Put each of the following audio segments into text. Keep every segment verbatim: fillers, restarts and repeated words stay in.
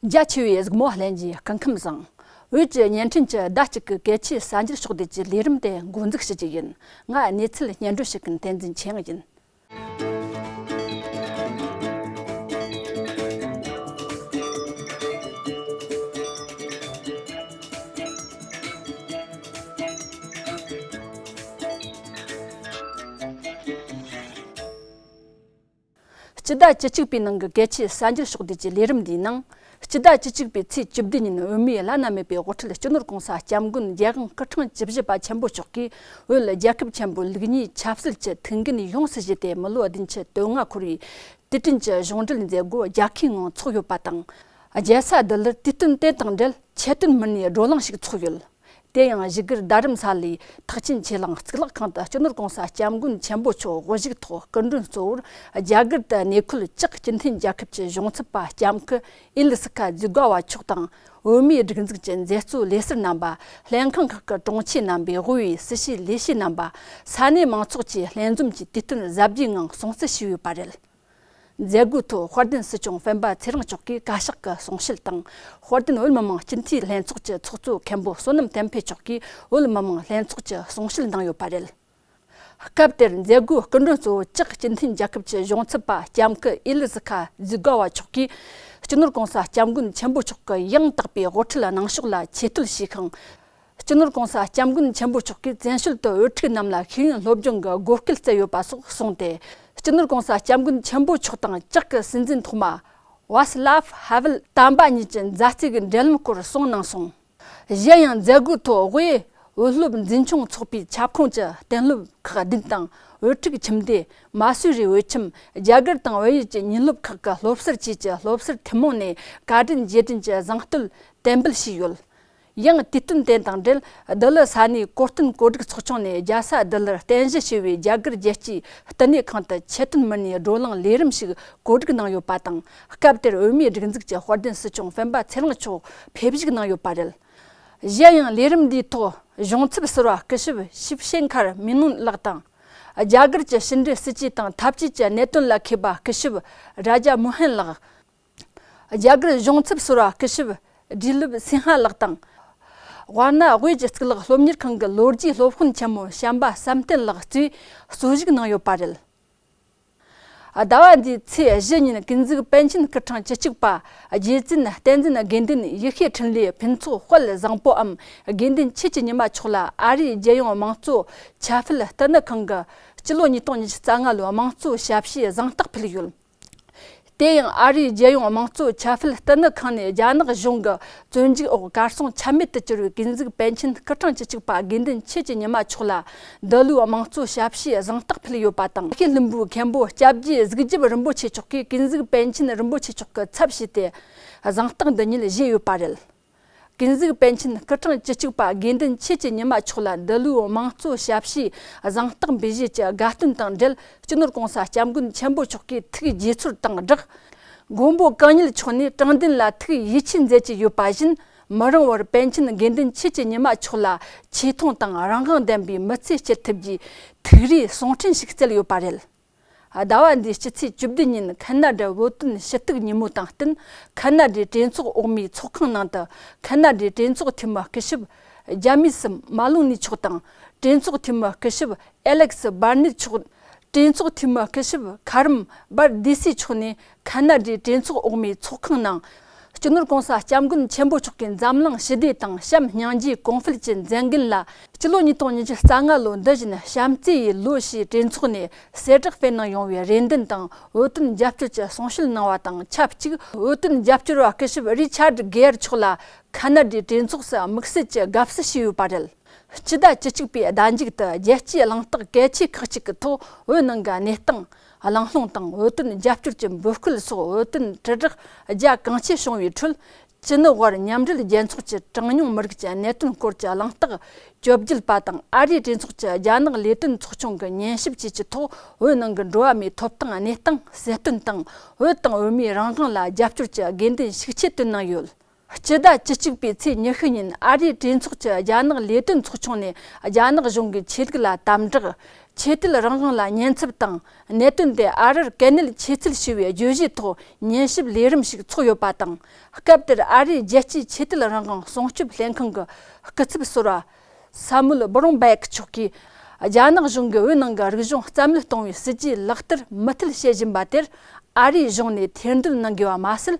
རྒྱ་ཆེ་བའི་གཟིགས་མོ་ལྷན་རྒྱས་སྐུ་ཁམས་བཟང་། བོད་ཀྱི་བརྙན་འཕྲིན་གྱི་ཟླ་གཅིག་གི་གལ་ཆེའི་གསར་འགྱུར་ཕྱོགས་བསྡུས་ཀྱི་ལས་རིམ་དེ་འགོ་འཛུགས་ཞུ་རྒྱུ་ཡིན། ང་གནས་ཚུལ་སྙན་སྒྲོན་ཞུ་མཁན་བསྟན་འཛིན་ཆོས་དབྱིངས་ཡིན། སྤྱི་ཟླ་བཅུ་གཅིག་པའི་ནང་གི་གལ་ཆེའི་གསར་འགྱུར་ཕྱོགས་བསྡུས་ཀྱི་ལས་རིམ་འདིའི་ནང་། སྤྱི་ཟླ་བཅུ་གཅིག་པའི་ཚེས་བཅུ་བདུན་ཉིན་བོད་མིའི་བླ་ན་མེད་པའི་དབུ་ཁྲིད་སྤྱི་ནོར་༸གོང་ས་༸སྐྱབས་མགོན་རྒྱལ་དབང་སྐུ་ཕྲེང་བཅུ་བཞི་པ་ཆེན་པོ་མཆོག་གིས་བོད་རྒྱལ་ཁབ་ཆེན་པོའི་ལུགས་གཉིས་ཆབ་སྲིད་ཀྱི་ཐུགས་འགན་ཡོངས་སུ་བཞེས་ཏེ་མི་ལོ་བདུན་ཅུ་དོན་ལྔ་འཁོར་བའི་དུས་དྲན་གྱི་གཞུང་འབྲེལ་མཛད་སྒོ་རྒྱལ་ཁའི་ངང་ཚོགས་ཡོད་པ་དང་། རྒྱལ་ས་ལྡི་ལིར་དུས་སྟོན་དེ་དང་འབྲེལ་ཆེད་དོན་མི་སྣའི་བགྲོ་གླེང་ཞིག་ཚོགས་ཡོད། དེ་ཡང་བཞུགས་སྒར་རྡ་རམ་ས་ལའི་ཐེག་ཆེན་ཆོས་གླིང་གཙུག་ལག་ཁང་དུ་སྤྱི་ནོར་༸གོང་ས་༸སྐྱབས་མགོན་ཆེན་པོ་མཆོག་དབུ་བཞུགས་ཐོག་སྐུ་མགྲོན་གཙོ་བོར་རྒྱ་གར་དུ་གནས་འཁོད་ལྕགས་སྤྱི་མཐུན་རྒྱལ་ཁབ་ཀྱི་གཞུང་ཚབ་པ་ལྕམ་སྐུ་ཨི་ལི་སི་ཁ་ཛི་ག་བ་མཆོག་དང་། བོད་མིའི་སྒྲིག་འཛུགས་ཀྱི་མཛད་གཙོ་ལས་ཟུར་རྣམ་པ། ལྷན་ཁང་ཁག་གི་དྲུང་ཆེ་རྣམ་པའི་དབུས་པའི་སྲིད་བྱུས་ལས་བྱེད་རྣམ་པ། ས་གནས་མང་ཚོགས་ཀྱིས་ལྷན་འཛོམས་ཀྱིས་དུས་སྟོན་གཟབ་རྒྱས་ངང་སྲུང་བརྩི་ཞུས་ཡོད་པ་རེད། མཛད་སྒོའི་ཐོག་དཔལ་ལྡན་སྲིད་སྐྱོང་སྤེན་པ་ཚེ་རིང་མཆོག་གིས་བཀའ་ཤག་གི་གསུང་བཤད་དང་། དཔལ་ལྡན་བོད་མི་མང་སྤྱི་འཐུས་ལྷན་ཚོགས་ཀྱི་ཚོགས་གཙོ་མཁན་པོ་བསོད་ནམས་བསྟན་འཕེལ་མཆོག་གིས་བོད་མི་མང་ལྷན་ཚོགས་ཀྱི་གསུང་བཤད་གནང་ཡོད་པ་རེད། སྐབས་དེར་མཛད་སྒོའི་སྐུ་མགྲོན་གཙོ་བོ་ལྕགས་སྤྱི་མཐུན་རྒྱལ་ཁབ་ཀྱི་གཞུང་ཚབ་པ་ལྕམ་སྐུ་ཨི་ལི་ཟི་ཁ་ཛི་ག་བ་མཆོག་གིས་སྤྱི་ནོར་༸གོང་ས་༸སྐྱབས་མགོན་ཆེན་པོ་མཆོག་གི་ཡང་དག་པའི་དབུ་ཁྲིད་གནང་ཕྱོགས་ལ་ཆེ་བསྟོད་ཞུས་ཤིང་། སྤྱི་ནོར་༸གོང་ས་༸སྐྱབས་མགོན་ཆེན་པོ་མཆོག་གིས་བཙན་བྱོལ་དུ་བོད་ཕྲུག་རྣམས་ལ་ཤེས་ཡོན་སློབ་སྦྱོང་གི་སྒོ་སྐལ་བསྩལ་ཡོད་པ་སོགས་གསུངས་ཏེ། སྤྱི་ནོར་༸གོང་ས་༸སྐྱབས་མགོན་ཆེན་པོ་མཆོག་དང་ལྕགས་ཀྱི་སྲིད་འཛིན་ཐོག་མ་ཝཱ་སི་ལབ་ཧ་ཝེལ་དམ་པ་གཉིས་ཀྱི་མཛའ་བརྩེ་གི་འབྲེལ་ལམ་སྐོར་གསུངས་གནང་སོང་། གཞན་ཡང་མཛད་སྒོའི་ཐོག་དབུས་བོད་སློབ་འཛིན་སྐྱོང་ཚོགས་པའི་ཁྱབ་ཁོངས་ཀྱི་གཏན་སློབ་ཁག་བདུན་དང་། བོད་ཕྲུག་ཁྱིམ་སྡེ། མ་སུ་རི་བོད་ཁྱིམ། རྒྱ་གར་དང་བལ་ཡུལ་གྱི་ཉིན་སློབ་ཁག་གི་སློབ་ཟུར་བཅས་ཀྱི་སློབ་ཟུར་ཐུན་མོང་ནས་བཀའ་དྲིན་རྗེས་དྲན་གྱི་བཟང་བསྟོད་དན་འབུལ་ཞུས་ཡོད། ཡང་དུས་སྟོན་དེ་དང་འབྲེལ་ལྡི་ལི་ས་གནས་གོ་སྟོན་གོ་སྒྲིག་ཚོགས་ཆུང་ནས་རྒྱལ་ས་ལྡི་ལིར་རྟེན་གཞི་བྱས་པའི་རྒྱ་གར་རྒྱལ་སྤྱིའི་བསྟི་གནས་ཁང་དུ་ཆེད་དོན་མི་སྣའི་བགྲོ་གླེང་ལས་རིམ་ཞིག་གོ་སྒྲིག་གནང་ཡོད་པ་དང་། སྐབས་དེར་བོད་མིའི་སྒྲིག་འཛུགས་ཀྱི་དཔལ་ལྡན་སྲིད་སྐྱོང་སྤེན་པ་ཚེ་རིང་མཆོག་ཕེབས་བཞུགས་གནང་ཡོད་པ་རེད། གཞན་ཡང་ལས་རིམ་འདིའི་ཐོག་གཞུང་ཚབ་ཟུར་པ་སྐུ་ཞབས་ཤིབ་ཤེན་ཁར་མི་ནུན་ལགས་དང་། རྒྱ་གར་གྱི་ཕྱི་འབྲེལ་སྲིད་ཇུས་དང་འཐབ་ཇུས་ཀྱི་གནད་དོན་ལ་མཁས་པ་སྐུ་ཞབས་ར་ཇ་མོ་ཧན་ལགས། རྒྱ་གར་གཞུང་ཚབ་ཟུར་པ་སྐུ་ཞབས་ཌི་ལིབ་སིང་ཧ་ལགས་དང་། དབར་ན་དབུས་ཀྱི་གཙུག་ལག་སློབ་གཉེར་ཁང་གི་ལོ་རྒྱུས་སློབ་དཔོན་ཆེན་མོ་བྱམས་པ་བསམ་གཏན་ལགས་གཙོས་གཙོ་བཞུགས་གནང་ཡོད་པ་རེད། ཟླ་བ་འདིའི་ཚེས་བཞི་ཉིན་ཀུན་གཟིགས་པཎ་ཆེན་སྐུ་ཕྲེང་བཅུ་གཅིག་པ་རྗེ་བཙུན་བསྟན་འཛིན་དགེ་འདུན་ཡེ་ཤེས་འཕྲིན་ལས་ཕུན་ཚོགས་དཔལ་བཟང་པོའམ་དགེ་འདུན་ཆོས་ཀྱི་ཉི་མ་མཆོག་ལ་ཨ་རིའི་རྒྱལ་ཡོངས་དམངས་གཙོ་ཁྱབ་སྤེལ་བསྟི་གནས་ཁང་གིས་སྤྱི་ལོ་ཉིས་སྟོང་ཉི་ཤུ་རྩ་ལྔ་ལོའི་དམངས་གཙོ་ཞབས་ཕྱིའི་གཟེངས་རྟགས་ཕུལ་ཡོད། དེ་ཡང་ཨ་རིའི་རྒྱལ་ཡོངས་དམངས་གཙོ་ཁྱབ་སྤེལ་བསྟི་གནས་ཁང་ནས་རྒྱ་ནག་གཞུང་གི་བཙོན་འཇུག་འོག་གར་སོང་ཆ་མེད་དུ་གྱུར་བའི་ཀུན་གཟིགས་པཎ་ཆེན་སྐུ་ཕྲེང་བཅུ་གཅིག་པ་དགེ་འདུན་ཆོས་ཀྱི་ཉི་མ་མཆོག་ལ་འདི་ལོའི་དམངས་གཙོ་ཞབས་ཕྱིའི་གཟེངས་རྟགས་ཕུལ་ཡོད་པ་དང་། ཡེ་ཤེས་ལྷུན་པོའི་མཁན་པོ་སྐྱབས་རྗེ་གཟུགས་ཀྱི་རྒྱབ་རིན་པོ་ཆེ་མཆོག་གིས་ཀུན་གཟིགས་པཎ་ཆེན་རིན་པོ་ཆེ་མཆོག་གི་ཚབ་བྱས་ཏེ་གཟེངས་རྟགས་འདི་ཉིད་བཞེས་ཡོད་པ་རེད། ཀུན་གཟིགས་པཎ་ཆེན་སྐུ་ཕྲེང་བཅུ་གཅིག་པ་དགེ་འདུན་ཆོས་ཀྱི་ཉི་མ་མཆོག་ལ་འདི་ལོའི་དམངས་གཙོ་ཞབས་ཕྱིའི་གཟེངས་རྟགས་འབུལ་བཞེས་ཀྱི་དགའ་སྟོན་དང་འབྲེལ། སྤྱི་ནོར་༸གོང་ས་༸སྐྱབས་མགོན་ཆེན་པོ་མཆོག་གིས་ཐུགས་དགྱེས་ཚོར་དང་སྦྲགས། མགོན་པོ་གང་ཉིད་མཆོག་ནས་དྲང་བདེན་ལ་ཐུགས་ཡིད་ཆེས་མཛད་ཀྱི་ཡོད་པ་བཞིན། མི་རིང་བར་པཎ་ཆེན་དགེ་འདུན་ཆོས་ཀྱི་ཉི་མ་མཆོག་ལ་ཆེ་མཐོང་དང་རང་དབང་ལྡན་པའི་མི་ཚེ་སྐྱེལ་ཐུབ་རྒྱུའི་ཐུགས་རེའི་གསུང་འཕྲིན་ཞིག་བསྩལ་ཡོད་པ་རེད། ཟླ་བ་འདིའི་སྤྱི་ཚེས་བཅུ་བདུན་ཉིན་ཁ་ན་ཌའི་བོད་དོན་ཞུ་གཏུག་ཉིན་མོ་དང་བསྟུན། ཁ་ན་ཌའི་གྲོས་ཚོགས་འོག་མའི་ཚོགས་ཁང་ནང་དུ་ཁ་ན་ཌའི་གྲོས་ཚོགས་འཐུས་མི་སྐུ་ཞབས་ཇ་མིས་མ་ལོང་ནི་མཆོག་དང་། གྲོས་ཚོགས་འཐུས་མི་སྐུ་ཞབས་ཨེ་ལེག་སི་བར་ནིད་མཆོག་གྲོས་ཚོགས་འཐུས་མི་སྐུ་ཞབས་ཁ་རམ་བར་དི་སི་མཆོག་ནས་ཁ་ན་ཌའི་གྲོས་ཚོགས་འོག་མའི་ཚོགས་ཁང་ནང་། སྤྱི་ནོར་༸གོང་ས་༸སྐྱབས་མགོན་ཆེན་པོ་མཆོག་གིས་འཛམ་གླིང་ཞི་བདེ་དང་བྱམས་སྙིང་རྗེའི་གོང་འཕེལ་གྱི་མཛད་འགན་ལ། སྤྱི་ལོ་ཉིས་སྟོང་ཉི་ཤུ་རྩ་ལྔ་ལོ་འདི་བཞིན་བྱམས་བརྩེ་ཡི་ལོ་ཞེས་གྲོས་ཚོགས་ནས་གསལ་བསྒྲགས་སྤེལ་གནང་ཡོང་བའི་རེ་འདུན་དང་། བོད་དོན་རྒྱབ་སྐྱོར་གྱི་གསུང་བཤད་གནང་བ་དང་ཆབས་ཅིག་བོད་དོན་རྒྱབ་སྐྱོར་བ་སྐུ་ཞབས་རི་ཆར་ཌི་གེ་ཡར་མཆོག་ལ་ཁ་ན་ཌའི་གྲོས་ཚོགས་སུ་དམིགས་བསལ་གྱི་དགའ་བསུ་ཞུས་ཡོད་པ་རེད། སྤྱི་ཟླ་བཅུ་གཅིག་པའི་ཟླ་མཇུག་ཏུ་རྒྱལ་སྤྱིའི་གླེང་སྟེགས་གལ་ཆེ་ཁག་ཅིག་གི་ཐོག་བོད་ནང་གི་གནས་སྟངས། གླེང་སློང་དང་བོད་དོན་རྒྱབ་སྐྱོར་གྱི་འབོད་སྐུལ་སོགས་བོད་དོན་དྲིལ་བསྒྲགས་རྒྱ་གང་ཆེ་བྱུང་བའི་ཁྲོད། སྤྱི་ནོར་དབར་མཉམ་འབྲེལ་རྒྱལ་ཚོགས་ཀྱི་གྲངས་ཉུང་མི་རིགས་ཀྱི་གནད་དོན་སྐོར་གྱི་གླེང་སྟེགས་བཅོ་བརྒྱད་པ་དང་། ཨ་རིའི་གྲོས་ཚོགས་ཀྱི་རྒྱ་ནག་ལས་དོན་ཚོགས་ཆུང་གི་ཉན་ཞིབ་བཅས་ཀྱི་ཐོག་བོད་ནང་གི་འགྲོ་བ་མིའི་ཐོབ་ཐང་གནས་སྟངས་གསལ་སྟོན་དང་། བོད་དང་བོད་མིའི་རང་དབང་ལ་རྒྱབ་སྐྱོར་གྱི་དགོས་འདུན་ཤུགས་ཆེ་བཏོན་གནང་ཡོད། སྤྱི་ཟླ་བཅུ་གཅིག་པའི་ཚེས་ཉི་ཤུ་ཉིན་ཨ་རིའི་གྲོས་ཚོགས་ཀྱི་རྒྱ་ནག་ལས་དོན་ཚོགས་ཆུང་ནས་རྒྱ་ནག་གཞུང་གི་ཆོས་ལུགས་ལ་དམ་དྲག་ཆོས་དད་རང་དབང་ལ་ཉེན་ཚབས་དང་། གནད་དོན་དེ་ཨ་རིར་གལ་གནད་ཆེ་ཚུལ་ཞུ་བའི་བརྗོད་གཞིའི་ཐོག་ཉན་ཞིབ་ལས་རིམ་ཞིག་ཚོགས་ཡོད་པ་དང་། སྐབས་དེར་ཨ་རིའི་རྒྱལ་སྤྱིའི་ཆོས་དད་རང་དབང་སྲུང་སྐྱོབ་ལྷན་ཁང་གི་སྐུ་ཚབ་ཟུར་པ་ས་མུ་ཨེལ་བྷུ་རུང་བྷེག་མཆོག་གིས། རྒྱ་ནག་གཞུང་གིས་བོད་ནང་གི་རིག་གཞུང་རྩ་མེད་གཏོང་བའི་སྲིད་ཇུས་ལག་བསྟར་མུ་མཐུད་བྱེད་བཞིན་པ་དེར། ཨ་རིའི་གཞུང་ནས་ཐེར་འདོན་གནང་དགོས་པ་མ་ཟད།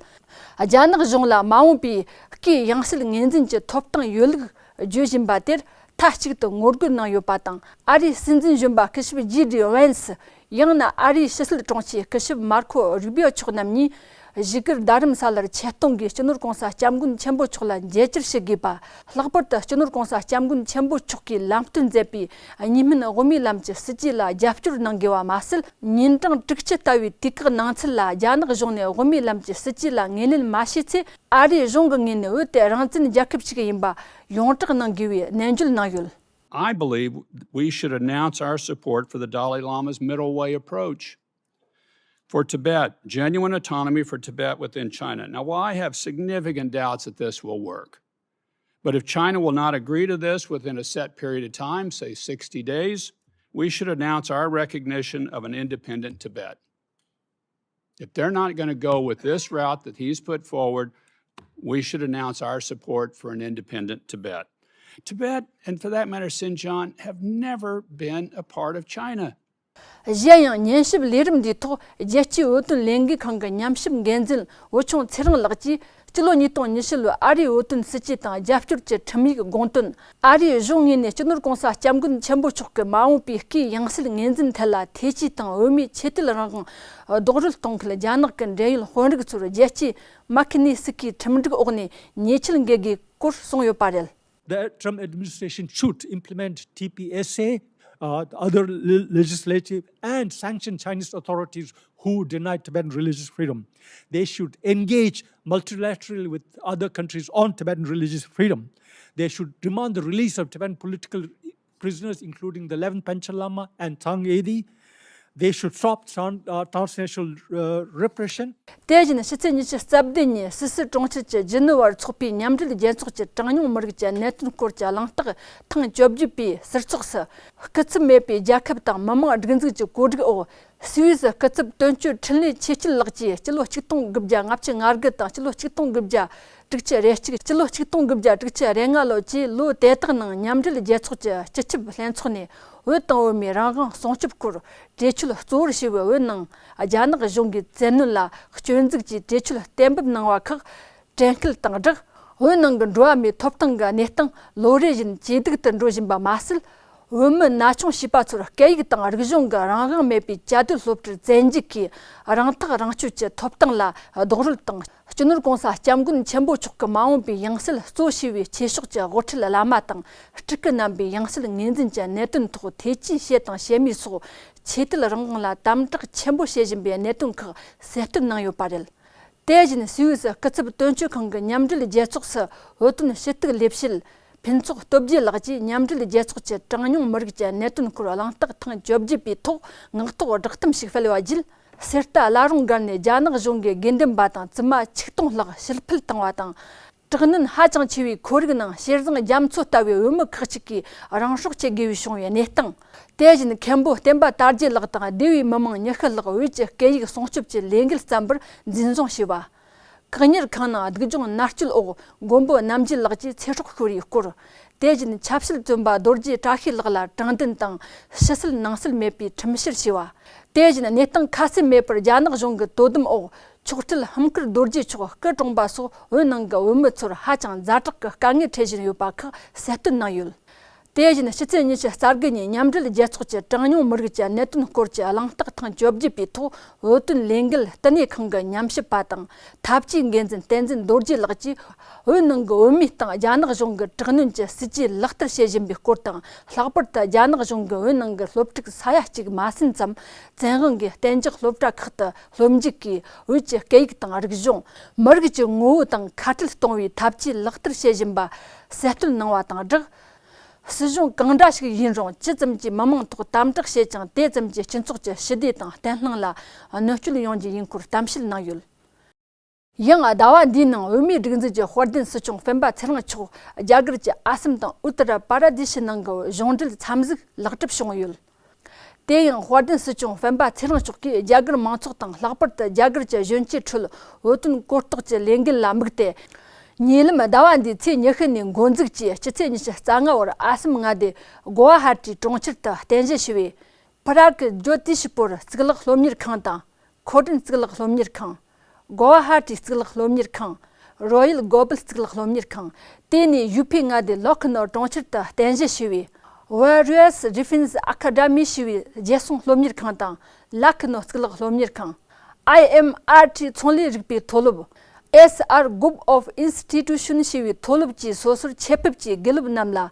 རྒྱ་ནག་གཞུང་ལ་མ་འོངས་པའི་སྐས་ཡང་སྲིད་ངོས་འཛིན་གྱི་ཐོབ་ཐང་ཡོད་ལུགས་བརྗོད་བཞིན་པ་དེར། མཐའ་གཅིག་ཏུ་ངོ་རྒོལ་གནང་ཡོད་པ་དང་། ཨ་རིའི་སྲིད་འཛིན་གཞོན་པ་སྐུ་ཞབས་ཇེ་ཌི་ཝན་སི། ཡང་ན་ཨ་རིའི་ཕྱི་སྲིད་དྲུང་ཆེ་སྐུ་ཞབས་མར་ཁོ་རུ་བྷི་ཨོ་མཆོག་རྣམ་གཉིས་བཞུགས་སྒར་རྡ་རམ་ས་ལར་ཆེད་གཏོང་གིས་སྤྱི་ནོར་གོང་ས་སྐྱབས་མགོན་ཆེན་པོ་མཆོག་ལ་མཇལ་བཅར་ཞུ་དགོས་པ། ལྷག་པར་དུ་སྤྱི་ནོར་གོང་ས་སྐྱབས་མགོན་ཆེན་པོ་མཆོག་གིས་ལམ་སྟོན་མཛད་པའི་གཉིས་སྨན་དབུ་མའི་ལམ་གྱི་སྲིད་ཇུས་ལ་རྒྱབ་སྐྱོར་གནང་དགོས་པ་མ་ཟད། ཉིན་གྲངས་དྲུག་ཅུ་ལྟ་བུའི་དུས་བཀག་ནང་ཚུད་ལ་རྒྱ་ནག་གཞུང་ནས་དབུ་མའི་ལམ་གྱི་སྲིད་ཇུས་ལ་ངོས་ལེན་མ་བྱས་ཚེ། ཨ་རིའི་གཞུང་གི་ངོས་ནས་བོད་དེ་རང་བཙན་རྒྱལ་ཁབ་ཞིག་ཡིན་པ་ཡོངས་གྲགས་གནང་དགོས་པའི་ནན་བརྗོད་གནང་ཡོད། I believe we should announce our support for the Dalai Lama's middle way approach for Tibet, genuine autonomy for Tibet within China. Now, while I have significant doubts that this will work, but if China will not agree to this within a set period of time, say sixty days, we should announce our recognition of an independent Tibet. If they're not going to go with this route that he's put forward, we should announce our support for an independent Tibet. Tibet, and for that matter, Xinjiang, have never been a part of China. གཞན་ཡང་ཉན་ཞིབ་ལས་རིམ་འདིའི་ཐོག་རྒྱལ་སྤྱིའི་བོད་དོན་ལས་འགུལ་ཁང་གི་ཉམས་ཞིབ་འགན་འཛིན་བོད་ཆུང་ཚེ་རིང་ལགས་ཀྱིས། སྤྱི་ལོ་ཉིས་སྟོང་ཉི་ཤུ་ལོའི་ཨ་རིའི་བོད་དོན་སྲིད་ཇུས་དང་རྒྱབ་སྐྱོར་གྱི་ཁྲིམས་ཡིག་དགོངས་དོན། ཨ་རིའི་གཞུང་ངོས་ནས་སྤྱི་ནོར་གོང་ས་སྐྱབས་མགོན་ཆེན་པོ་མཆོག་གི་མ་འོངས་པའི་སྐས་ཡང་སྲིད་ངོས་འཛིན་ཐད་ལ་ཐེ་ཇུས་དང་བོད་མིའི་ཆོས་དད་རང་དབང་རྡོག་རོལ་གཏོང་ཁུལ་རྒྱ་ནག་གི་འབྲེལ་ཡོད་དཔོན་རིགས་ཚོར་རྒྱལ་སྤྱིའི་མག་ནི་སི་ཀིའི་ཁྲིམས་སྒྲིག་འོག་ནས་ཉེས་ཆད་འགེལ་དགོས་སྐོར་གསུངས་ཡོད་པ་རེད། The Trump administration should implement T P S A, uh, other le- legislative, and sanction Chinese authorities who deny Tibetan religious freedom. They should engage multilaterally with other countries on Tibetan religious freedom. They should demand the release of Tibetan political prisoners, including the eleventh Panchen Lama and Tang Edi. They should stop tran- uh, transnational uh, repression. དེ་བཞིན་ཕྱི་ཚེས་ཉི་ཤུ་རྩ་བདུན་ཉིན་སུད་སི་གྲོང་ཁྱེར་གྱི་ཇི་ནི་ཝར་འཚོགས་པའི་མཉམ་འབྲེལ་རྒྱལ་ཚོགས་ཀྱི་གྲངས་ཉུང་མི་རིགས་ཀྱི་གནད་དོན་སྐོར་གྱི་གླེང་སྟེགས་ཐེངས་བཅོ་བརྒྱད་པའི་ཟུར་ཚོགས་སུ། སྐུ་ཚབ་མེད་པའི་རྒྱལ་ཁབ་དང་མི་དམངས་སྒྲིག་འཛུགས་ཀྱི་གོ་སྒྲིག་འོག་སུད་སི་སྐུ་ཚབ་དོན་གཅོད་འཕྲིན་ལས་ཆོས་སྐྱིད་ལགས་ཀྱིས་སྤྱི་ལོ་ཆིག་སྟོང་དགུ་བརྒྱ་ལྔ་བཅུ་ང་དགུ་དང་སྤྱི་ལོ་ཆིག་སྟོང་དགུ་བརྒྱ་དྲུག་ཅུ་རེ་གཅིག་སྤྱི་ལོ་ཆིག་སྟོང་དགུ་བརྒྱ་དྲུག་ཅུ་རེ་ལྔ་ལོ་བཅས་ལོ་དེ་དག་ནང་མཉམ་འབྲེལ་རྒྱལ་ཚོགས་ཀྱི་སྤྱི་ཁྱབ་ལྷན་ཚོགས་ནས་བོད་དང་བོད་མིའི་རང་དབང་སྲུང་སྐྱོབ་སྐོར་གྲོས་ཆོད་གཙོ་བོར་བྱས་པའི་བོད་ནང་རྒྱ་ནག་གཞུང་གིས་བཙན་གནོན་ལ་སྐྱོན་འཛུགས་ཀྱིས་གྲོས་ཆོད་གཏན་འབེབས་གནང་བ་ཁག་དྲན་སྐུལ་དང་སྦྲགས། བོད་ནང་གི་འགྲོ་བ་མིའི་ཐོབ་ཐང་གི་གནས་སྟངས་ལོ་རེ་བཞིན་ཇེ་སྡུག་ཏུ་འགྲོ་བཞིན་པ་མ་ཟད། བོད་མི་ན་ཆུང་བྱིས་པ་ཚོར་སྐད་ཡིག་དང་རིག་གཞུང་གི་རང་དབང་མེད་པའི་བཅའ་སྡོད་སློབ་གྲྭར་བཙན་འཇུག་གིས་རང་ཐག་རང་གཅོད་ཀྱི་ཐོབ་ཐང་ལ་རྡོག་རོལ་དང་། སྤྱི་ནོར་གོང་ས་སྐྱབས་མགོན་ཆེན་པོ་མཆོག་གི་མ་འོངས་པའི་ཡང་སྲིད་གཙོ་བྱས་པའི་ཆོས་ཕྱོགས་ཀྱི་དབུ་ཁྲིད་བླ་མ་དང་། སྤྲུལ་སྐུ་རྣམ་པའི་ཡང་སྲིད་ངོས་འཛིན་གྱི་གནད་དོན་ཐོག་ཐེ་ཇུས་བྱས་དང་བྱེད་མུས་སོགས་ཆོས་དད་རང་དབང་ལ་དམ་དྲག་ཆེན་པོ་བྱེད་བཞིན་པའི་གནད་དོན་ཁག་གསལ་སྟོན་གནང་ཡོད་པ་རེད། དེ་བཞིན་སུད་སི་སྐུ་ཚབ་དོན་གཅོད་ཁང་གི་མཉམ་འབྲེལ་རྒྱལ་ཚོགས་སུ་བོད་དོན་ཞུ་གཏུག་ལས་བྱེད་ཕུན་ཚོགས་སྟོབས་རྒྱལ་ལགས་ཀྱིས་མཉམ་འབྲེལ་རྒྱལ་ཚོགས་ཀྱི་གྲངས་ཉུང་མི་རིགས་ཀྱི་གནད་དོན་སྐོར་གླེང་སྟེགས་ཐེངས་བཅོ་བརྒྱད་པའི་ཐོག་ངག་ཐོག་བསྒྲགས་གཏམ་ཞིག་སྤེལ་བ་བརྒྱུད། གསེར་རྟ་བླ་རུང་སྒར་ནས་རྒྱ་ནག་གཞུང་གིས་དགེ་འདུན་པ་དང་བཙུན་མ་ཆིག་སྟོང་ལྷག་ཕྱིར་འཕུད་བཏང་བ་དང་། དྲག་གནོན་ཧ་ཅང་ཆེ་བའི་ཁོར་ཡུག་ནང་ཤེར་བཟང་རྒྱ་མཚོ་ལྟ་བུའི་བོད་མི་ཁག་ཅིག་གིས་རང་སྲོག་བཅད་དགོས་པའི་བྱུང་བའི་གནས་སྟངས། དེ་བཞིན་མཁན་པོ་བསྟན་པ་དར་རྒྱས་ལགས་དང་སྡེ་བའི་མི་མང་ཉི་ཤུ་ལྷག་བོད་ཀྱི་སྐད་ཡིག་སྲུང་སྐྱོབ་ཀྱི་ལས་འགུལ་བརྩམས་པར་འཛིན་བཟུང་བྱས་པ། བཀག་ཉར་ཁང་ནང་སྡུག་སྦྱོང་མནར་གཅོད་འོག་མགོན་པོ་རྣམ་རྒྱལ་ལགས་ཀྱིས་ཚེ་སྲོག་ཤོར་བའི་སྐོར། དེ་བཞིན་ཆབ་སྲིད་བཙོན་པ་རྡོ་རྗེ་བཀྲ་ཤིས་ལགས་ལ་དྲང་བདེན་དང་ཕྱི་སྲིད་ནང་སྲིད་མེད་པའི་ཁྲིམས་བཤེར་བྱས་པ། དེ་བཞིན་གནས་སྟངས་ཁ་གསལ་མེད་པར་རྒྱ་ནག་གཞུང་གི་དོ་དམ་འོག་ཆོག་སྤྲུལ་ཧམ་དཀར་རྡོ་རྗེ་མཆོག་སྐུ་གྲོངས་པ་སོགས་བོད་ནང་གི་བོད་མི་ཚོར་ཧ་ཅང་ཛ་དྲག་གི་དཀའ་ངལ་འཕྲད་བཞིན་ཡོད་པ་ཁག་གསལ་སྟོན་གནང་ཡོད། དེ་བཞིན་ཕྱི་ཚེས་ཉི་ཤུ་རྩ་དགུ་ཉིན་མཉམ་འབྲེལ་རྒྱལ་ཚོགས་ཀྱི་གྲངས་ཉུང་མི་རིགས་ཀྱི་གནད་དོན་སྐོར་གྱི་གླེང་སྟེགས་ཐེངས་བཅོ་བརྒྱད་པའི་ཐོག་བོད་དོན་ལས་འགུལ་བསྟི་གནས་ཁང་གི་ཉམས་ཞིབ་པ་དང་འཐབ་ཇུས་འགན་འཛིན་བསྟན་འཛིན་རྡོ་རྗེ་ལགས་ཀྱིས། བོད་ནང་གི་བོད་མིའི་སྟེང་རྒྱ་ནག་གཞུང་གིས་དྲག་གནོན་གྱི་སྲིད་ཇུས་ལག་བསྟར་བྱེད་བཞིན་པའི་སྐོར་དང་། ལྷག་པར་དུ་རྒྱ་ནག་གཞུང་གིས་བོད་ནང་གི་སློབ་ཕྲུག་ས་ཡ་གཅིག་མ་ཟིན་ཙམ་བཙན་དབང་གིས་གཏན་འཇགས་སློབ་གྲྭ་ཁག་ཏུ་སློབ་འཇུག་གིས་བོད་ཀྱི་སྐད་ཡིག་དང་རིག་གཞུང་། མི་རིགས་ཀྱི་ངོ་བོ་དང་ཁ་བྲལ་གཏོང་བའི་འཐབ་ཇུས་ལག་བསྟར་བྱེད་བཞིན་པ་གསལ་སྟོན་གནང་བ་དང་སྦྲགས། སྲིད་གཞུང་གང་འདྲ་ཞིག་ཡིན་རུང་ཇི་ཙམ་གྱིས་མི་མང་ཐོག་དམ་དྲག་བྱེད་ཀྱང་དེ་ཙམ་གྱིས་སྤྱི་ཚོགས་ཀྱི་ཞི་བདེ་དང་བརྟན་ལྷིང་ལ་གནོད་སྐྱོན་ཡོང་རྒྱུ་ཡིན་སྐོར་གཏམ་བཤད་གནང་ཡོད། ཡང་ཟླ་བ་འདིའི་ནང་བོད་མིའི་སྒྲིག་འཛུགས་ཀྱི་དཔལ་ལྡན་སྲིད་སྐྱོང་སྤེན་པ་ཚེ་རིང་མཆོག་རྒྱ་གར་གྱི་ཨ་སམ་དང་ཨུ་ཏ་ར་པ་ར་དི་ཤི་ནང་གི་གཞུང་འབྲེལ་འཚམས་གཟིགས་ལེགས་གྲུབ་བྱུང་ཡོད། དེ་ཡང་དཔལ་ལྡན་སྲིད་སྐྱོང་སྤེན་པ་ཚེ་རིང་མཆོག་གིས་རྒྱ་གར་མང་ཚོགས་དང་ལྷག་པར་དུ་རྒྱ་གར་གྱི་གཞོན་སྐྱེས་ཁྲོད་བོད་དོན་གོ་རྟོགས་ཀྱི་ལས་འགུལ་ལ་དམིགས་ཏེ། ཉེ་ལམ་ཟླ་བ་འདིའི་ཚེས་ཉི་ཤུ་ནས་འགོ་འཛུགས་ཀྱིས་སྤྱི་ཚེས་ཉི་ཤུ་རྩ་ལྔ་བར་ཨ་སམ་མངའ་སྡེ་གོ་ཝ་ཧ་ཏིའི་གྲོང་ཁྱེར་དུ་རྟེན་གཞི་བྱས་པའི་Prag Jyotish Pur གཙུག་ལག་སློབ་གཉེར་ཁང་དང་། Khoten གཙུག་ལག་སློབ་གཉེར་ཁང་། Guwahati གཙུག་ལག་སློབ་གཉེར་ཁང་། Royal Global གཙུག་ལག་སློབ་གཉེར་ཁང་། དེ་ནས་ཡུ་ཕི་མངའ་སྡེ་ལོ་ཁི་ནོ་གྲོང་ཁྱེར་དུ་རྟེན་གཞི་བྱས་པའི་Warriors Defense Academy ཞེས་པའི་རྒྱལ་སྲུང་སློབ་གཉེར་ཁང་དང་། ལ་ཁི་ནོ་གཙུག་ལག་སློབ་གཉེར་ཁང་། I M R T ཚོང་ལས་རིག་པའི་མཐོ་སློབ། S R Group of Institution ཞེས་པའི་མཐོ་སློབ་བཅས་སོ་སོར་ཆེད་ཕེབས་ཀྱིས་དགེ་སློབ་རྣམས་ལ་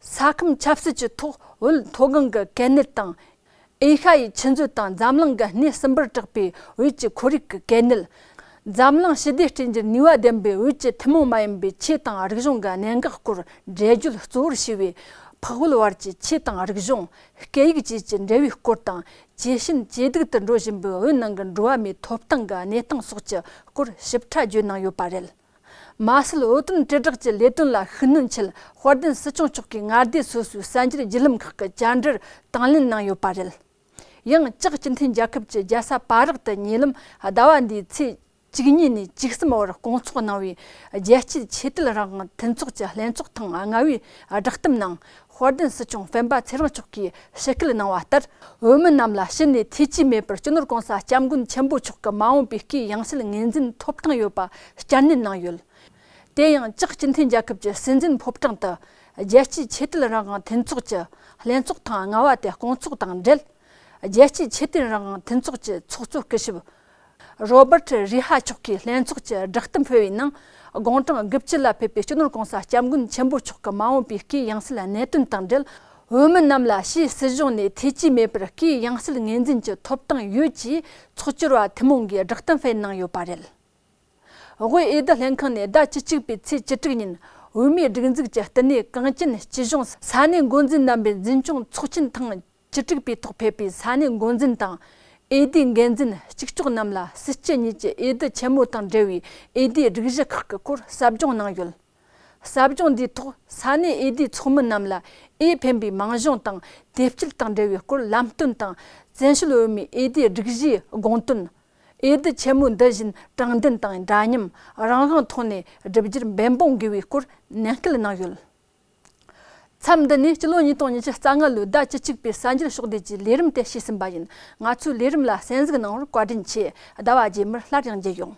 ས་ཁམས་ཆབ་སྲིད་ཀྱི་ཐོག་བོད་མཐོ་སྒང་གི་གལ་གནད་དང་། ཨེ་ཤ་ཡའི་ཆུ་མཛོད་དང་འཛམ་གླིང་གི་སྣེ་གསུམ་པར་གྲགས་པའི་བོད་ཀྱི་ཁོར་ཡུག་གི་གལ་གནད། འཛམ་གླིང་ཞི་བདེ་བསྐྲུན་རྒྱུར་ནུས་པ་ལྡན་པའི་བོད་ཀྱི་ཐུན་མོང་མ་ཡིན་པའི་ཆོས་དང་རིག་གཞུང་གི་གནད་འགག་སྐོར་འགྲེལ་བརྗོད་གཙོ་བོར་བྱས་པའི་འཕགས་བོད་བར་གྱི་ཆོས་དང་རིག་གཞུང་། སྐད་ཡིག་བཅས་ཀྱི་འབྲེལ་བའི་སྐོར་དང་། ཇེ་ཞན་ཇེ་སྡུག་ཏུ་འགྲོ་བཞིན་པའི་བོད་ནང་གི་འགྲོ་བ་མིའི་ཐོབ་ཐང་གི་གནས་སྟངས་སོགས་ཀྱི་སྐོར་ཞིབ་ཕྲ་བརྗོད་གནང་ཡོད་པ་རེད། མ་ཟད་བོད་དོན་དྲིལ་བསྒྲགས་ཀྱི་ལས་དོན་ལ་ཤུགས་སྣོན་ཆེད་དཔལ་ལྡན་སྲིད་སྐྱོང་མཆོག་གིས་མངའ་སྡེ་སོ་སོའི་གསར་འགྱུར་བརྒྱུད་ལམ་ཁག་གི་བཅར་འདྲིར་དང་ལེན་གནང་ཡོད་པ་རེད། ཡང་ཅེག་སྤྱི་མཐུན་རྒྱལ་ཁབ་ཀྱི་རྒྱལ་ས་པ་རག་ཏུ་ཉེ་ལམ་ཟླ་བ་འདིའི་ཚེས་བཅུ་གཉིས་ནས་བཅུ་གསུམ་བར་སྐོང་ཚོགས་གནང་བའི་རྒྱལ་སྤྱིའི་ཆོས་དད་རང་དབང་མཐུན་ཚོགས་ཀྱི་ལྷན་ཚོགས་ཐེངས་ལྔ་བའི་བསྒྲགས་གཏམ་ནང་། དཔལ་ལྡན་སྲིད་སྐྱོང་སྤེན་པ་ཚེ་རིང་མཆོག་གིས་ཞུ་སྐུལ་གནང་བ་ལྟར། བོད་མི་རྣམས་ལ་ཕྱི་ནས་ཐེ་ཇུས་མེད་པར་སྤྱི་ནོར་༸གོང་ས་༸སྐྱབས་མགོན་ཆེན་པོ་མཆོག་གི་མ་འོངས་པའི་སྐུའི་ཡང་སྲིད་ངོས་འཛིན་ཐོབ་ཐང་ཡོད་པ་བསྐྱར་ནན་གནང་ཡོད། དེ་ཡང་ཅེག་སྤྱི་མཐུན་རྒྱལ་ཁབ་ཀྱི་སྲིད་འཛིན་ཕོ་བྲང་དུ་རྒྱལ་སྤྱིའི་ཆོས་དད་རང་དབང་མཐུན་ཚོགས་ཀྱི་ལྷན་ཚོགས་ཐེངས་ལྔ་བ་དེ་སྐོང་ཚོགས་དང་འབྲེལ། རྒྱལ་སྤྱིའི་ཆོས་དད་རང་དབང་མཐུན་ཚོགས་ཀྱི་ཚོགས་གཙོ་སྐུ་ཞབས་རོ་བར་རི་ཧ་མཆོག་གིས་ལྷན་ཚོགས་ཀྱི་བསྒྲགས་གཏམ་སྤེལ་བའི་ནང་། དགུང་གྲངས་དགུ་བཅུ་ལ་ཕེབས་པའི་སྤྱི་ནོར་༸གོང་ས་༸སྐྱབས་མགོན་ཆེན་པོ་མཆོག་གི་མ་འོངས་པའི་སྐུའི་ཡང་སྲིད་གནད་དོན་དང་འབྲེལ། བོད་མི་རྣམས་ལ་ཕྱིའི་སྲིད་གཞུང་ནས་ཐེ་ཇུས་མེད་པར་སྐུའི་ཡང་སྲིད་ངོས་འཛིན་གྱི་ཐོབ་ཐང་ཡོད་ཅེས་ཚོགས་བཅར་བ་ཐུན་མོང་གིས་བསྒྲགས་གཏམ་སྤེལ་གནང་ཡོད་པ་རེད། དབུས་འོས་བསྡུ་ལྷན་ཁང་ནས་ཟླ་བཅུ་གཅིག་པའི་ཚེས་བཅུ་དྲུག་ཉིན་བོད་མིའི་སྒྲིག་འཛུགས་ཀྱི་བསྟི་གནས་གངས་ཅན་སྐྱིད་གཤོངས་ས་གནས་འགོ་འཛིན་རྣམ་པའི་འཛིན་སྐྱོང་ཚོགས་ཆེན་ཐེངས་བཅུ་དྲུག་པའི་ཐོག་ཕེབས་པའི་ས་གནས་འགོ་འཛིན་དང་། འོས་བསྡུའི་འགན་འཛིན་གཅིག་ལྕོགས་རྣམས་ལ་སྲིད་སྤྱི་གཉིས་ཀྱི་འོས་བསྡུ་ཆེན་མོ་དང་འབྲེལ་བའི་འོས་བསྡུའི་སྒྲིག་གཞི་ཁག་གི་སྐོར་ཟབ་སྦྱོང་གནང་ཡོད། ཟབ་སྦྱོང་འདིའི་ཐོག་ས་གནས་འོས་བསྡུའི་ཚོགས་མི་རྣམས་ལ་འོས་འཕེན་པའི་རྨང་གཞིའི་དང་དེབ་སྐྱེལ་དང་འབྲེལ་བའི་སྐོར་ལམ་སྟོན་དང་། བཙན་བྱོལ་བོད་མིའི་འོས་བསྡུའི་སྒྲིག་གཞིའི་དགོངས་དོན། འོས་བསྡུ་ཆེན་མོའི་འདི་བཞིན་དྲང་བདེན་དང་འདྲ་མཉམ་རང་དབང་ཐོག་ནས་བསྒྲུབ་རྒྱུར་འབད་འབུངས་དགོས་པའི་སྐོར་ནན་སྐུལ་གནང་ཡོད། མཚམས་འདི་ནས་སྤྱི་ལོ་ཉིས་སྟོང་ཉི་ཤུ་རྩ་ལྔ་ལོའི་ཟླ་བཅུ་གཅིག་པའི་གསར་འགྱུར་ཕྱོགས་བསྡུས་ཀྱི་ལས་རིམ་དེ་ཞུས་ཟིན་པ་ཡིན། ང་ཚོའི་ལས་རིམ་ལ་གསན་གཟིགས་གནང་བར་བཀའ་དྲིན་ཆེ། ཟླ་བ་རྗེས་མར་སླར་ཡང་མཇལ་ཡོང་།